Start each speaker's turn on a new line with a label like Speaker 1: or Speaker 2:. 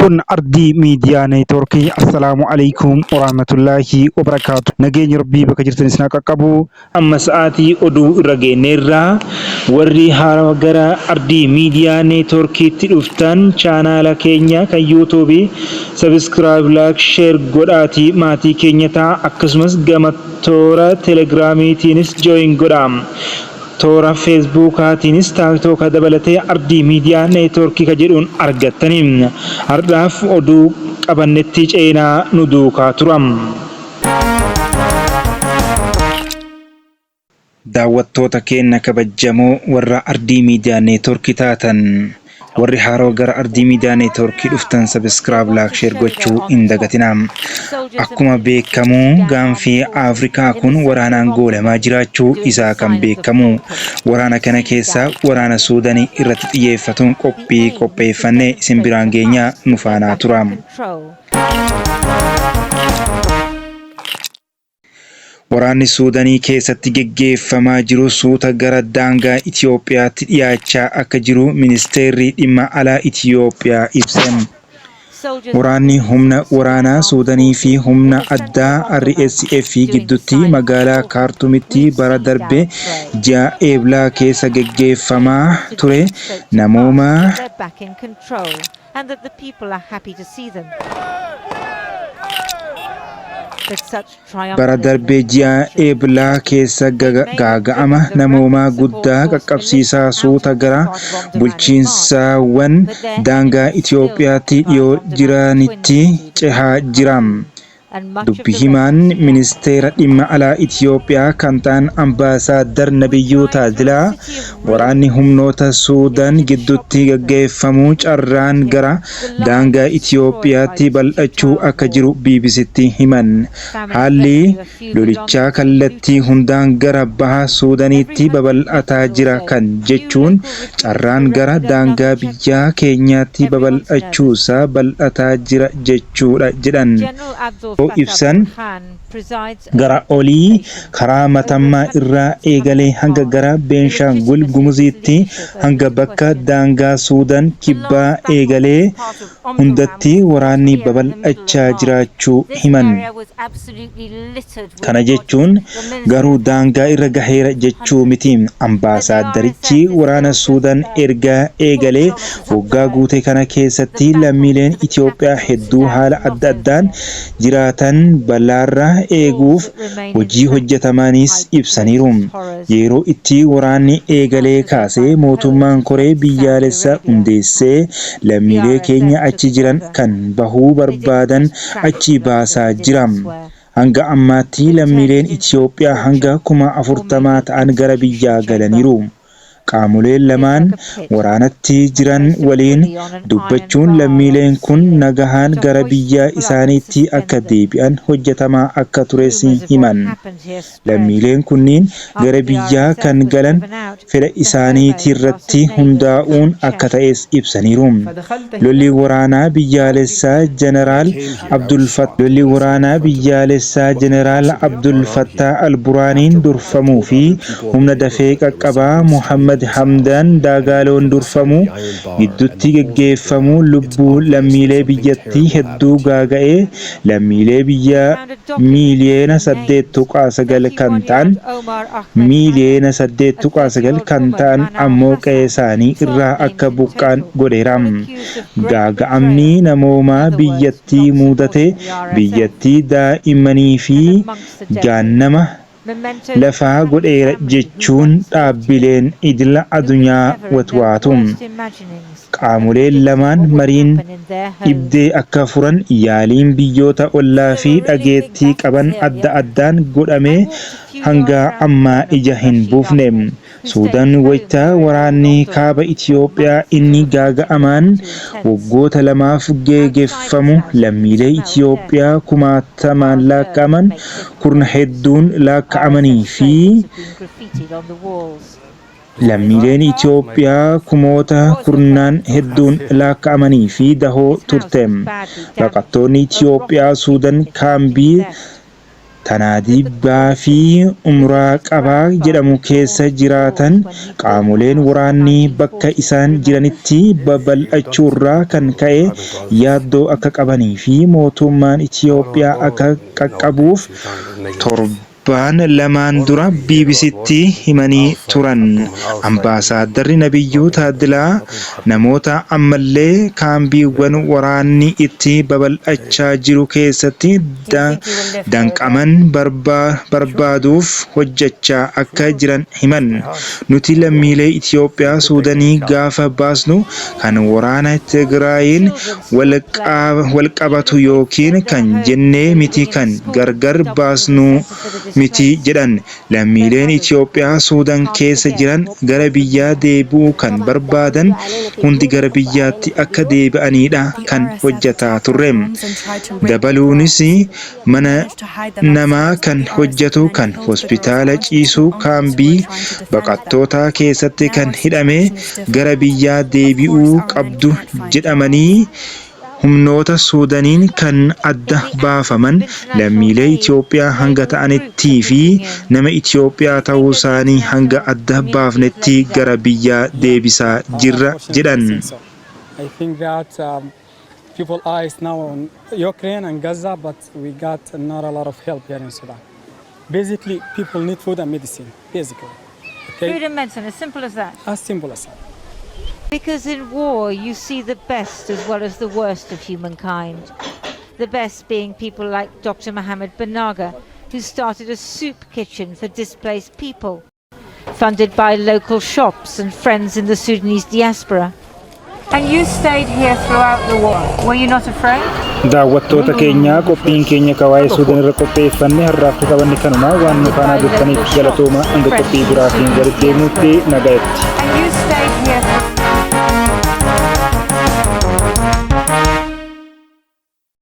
Speaker 1: Kun Ardii Miidiyaa Neetwoorkii. Assalaamu Aleykum Warahmatullaahi Wabarakaatu. Nageenyi Rabbii bakka jirtan isin haa qaqqabu. Amma sa'aatii oduu irra geenneerra. Warri haarawa gara Ardii Miidiyaa Neetwoorkiitti dhuftan chaanaala keenya kan yuutuubii Subscribe, Like, Share godhaatii maatii keenya ta'a. Akkasumas gama toora Telegiraamiitiinis join godhaa. Toora Feesbuukaatiinis Taaktooka dabalatee Ardii Miidiyaa Neetwoorkii ka jedhuun argattani. Hardhaaf oduu qabannetti ceenaa nu duukaa tura. Daawwattoota keenna kabajjamoo warra Ardii Miidiyaa Neetwoorkii taatan Warri haarawa gara Ardii Miidiyaa Neetwoorkii dhuftan Subscribe Like Share gochuu hin dagatinaa. Akkuma beekamu gaanfi Afrikaa kun waraanaan goolamaa jiraachuu isaa kan beekamu. Waraana kana keessaa waraana Suudanii irratti xiyyeeffatuun qophii qopheeffanne isin biraan geenya nu faanaa turaa. Waraanni Suudanii keessatti geggeeffamaa jiru suuta gara daangaa Itiyoophiyaatti dhiyaachaa akka jiru Ministeerri Dhimma Alaa Itiyoophiyaa ibse. Waraanni humna waraanaa Suudanii fi humna addaa RSF gidduutti magaalaa Kaartumitti bara darbe ji'a Eeblaa keessa geggeeffamaa ture namooma Bara darbe ji'a Eeblaa keessa gaaga'ama namoomaa guddaa qaqqabsiisaa suuta gara bulchiinsawwan daangaa Itiyoophiyaatti dhiyoo jiranitti cehaa jira. Dubbi himaan Ministeera Dhimma Alaa Itiyoophiyaa kan ta'an Ambaasaaddar Nabiyyuu Taadilaa waraanni humnoota Suudan gidduutti gaggeeffamu carraan gara daangaa Itiyoophiyaatti bal'achuu akka jiru BBCtti himan. Haalli lolichaa kallattii hundaan gara Baha Suudaniitti babal'ataa jira kan jechuun carraan gara daangaa biyyaa keenyaatti babal'achuusaa bal'ataa jira jechuudha jedhan. Yoo ibsan, gara olii karaa Matammaa irraa eegalee hanga gara Beenshaangul Gumuziitti hanga bakka daangaa Suudan Kibbaa eegalee hundatti waraanni babal'achaa jiraachuu himan. Kana jechuun garuu daangaa irra gaheera jechuu miti. Ambaasaaddarichi waraana Suudan erga eegalee waggaa guute kana keessatti lammiileen Itoophiyaa hedduu haala adda addaan jiraatan balaarra eeguuf hojii hojjetamanis ibsaniiru. Yeroo itti waraanni eegalee kaasee mootummaan koree biyyaalessa hundeessee lammiilee keenya achi jiran kan bahuu barbaadan achii baasaa jira. Hanga ammaatti lammiileen Itiyoophiyaa hanga 40,000 ta'an gara biyyaa galaniiru. Qaamoleen lamaan waraanatti jiran waliin dubbachuun lammiileen kun nagahaan gara biyya isaaniitti akka deebi'an hojjetamaa akka tures himan. Lammiileen kunniin gara biyyaa kan galan fedha isaaniitirratti hundaa'uun akka ta'es ibsaniiru. Lolli waraanaa biyyaalessaa Janaraal Abdul Lolli waraanaa biyyaalessaa Jeneraal Abdul Fattaah Al-Buraaniin durfamuu fi humna dafee qaqqabaa Mohaammad Hamdaan Daagaaloon durfamu gidduutti geggeeffamu lubbuu lammiilee biyyattii hedduu gaaga'ee lammiilee biyya miiliyoona 8.9 kan ta'an miiliyoona 8.9 kan ta'an ammoo qe'eesaanii irraa akka buqqa'an godheera. Gaaga'amni namoomaa biyyattii muudate biyyattii daa'immanii fi gaannama lafaa godheera jechuun dhaabbileen idila adunyaa watwaatu. Qaamoleen lamaan mariin dhibdee akka furan yaaliin biyyoota ollaa fi dhageettii qaban adda addaan godhame hanga ammaa ija hin buufne. Suudaan wayita waraanni Kaaba Itiyoophiyaa inni gaaga'amaan waggoota lamaaf geegeffamu lammiilee Itiyoophiyaa kumaatamaan laakka'aman kurna hedduun laakka'amanii fi lammiileen Itiyoophiyaa kumoota kurnaan hedduun laakka'amanii fi dahoo turte. Baqattoonni Itiyoophiyaa Suudan kaambii. Tanaadibbaa fi Umraa Qabaa jedhamu keessa jiraatan qaamoleen waraanni bakka isaan jiranitti babal'achuurraa kan ka'e yaaddoo akka qabanii fi mootummaan Itiyoophiyaa akka qaqqabuuf torbaan lamaan dura BBCtti himanii turan. Ambaasaaddarri Nabiyyuu Taaddilaa namoota ammallee kaambiiwwan waraanni itti babal'achaa jiru keessatti danqaman barbaaduuf hojjechaa akka jiran himan. Nuti lammiilee Itiyoophiyaa Suudanii gaafa baasnu kan waraana Tigraayiin walqabatu yookiin kan jennee miti, kan gargar baasnu miti jedhan. Lammiileen Itiyoophiyaa Suudaan keessa jiran gara biyyaa deebi'uu kan barbaadan hundi gara biyyaatti akka deebi'anidha kan hojjetaa turre. Dabaluunis mana namaa kan hojjetu, kan hospitaala ciisu, kaambii baqattootaa keessatti kan hidhame gara biyyaa deebi'uu qabdu jedhamanii humnoota Suudaaniin kan adda baafaman lammiilee Itiyoophiyaa hanga ta'anitti fi nama Itiyoophiyaa ta'uusaanii hanga adda baafnetti gara biyyaa deebisaa jirra jedhan.
Speaker 2: I think that people eyes now on Ukraine and Gaza, but we got not a lot of help here in Sudan. Basically, people need food and medicine. Basically, okay.
Speaker 3: Food and medicine, as simple as that.
Speaker 2: As simple as that.
Speaker 3: Because in war, you see the best as well as the worst of humankind. The best being people like Dr. Mohammed Banaga, who started a soup kitchen for displaced people, funded by local shops and friends in the Sudanese diaspora. And you stayed here throughout the war. Were you not afraid?
Speaker 4: Daawwattoota keenya, qophiin keenya ka waa'ee Suudaan irra qopheeffanne har'aaf qabanne kanuma. Waan nu faana turtaniif galatooma. Hanga qophii biraatiin walitti deemnutti nagaatti.
Speaker 3: And you stayed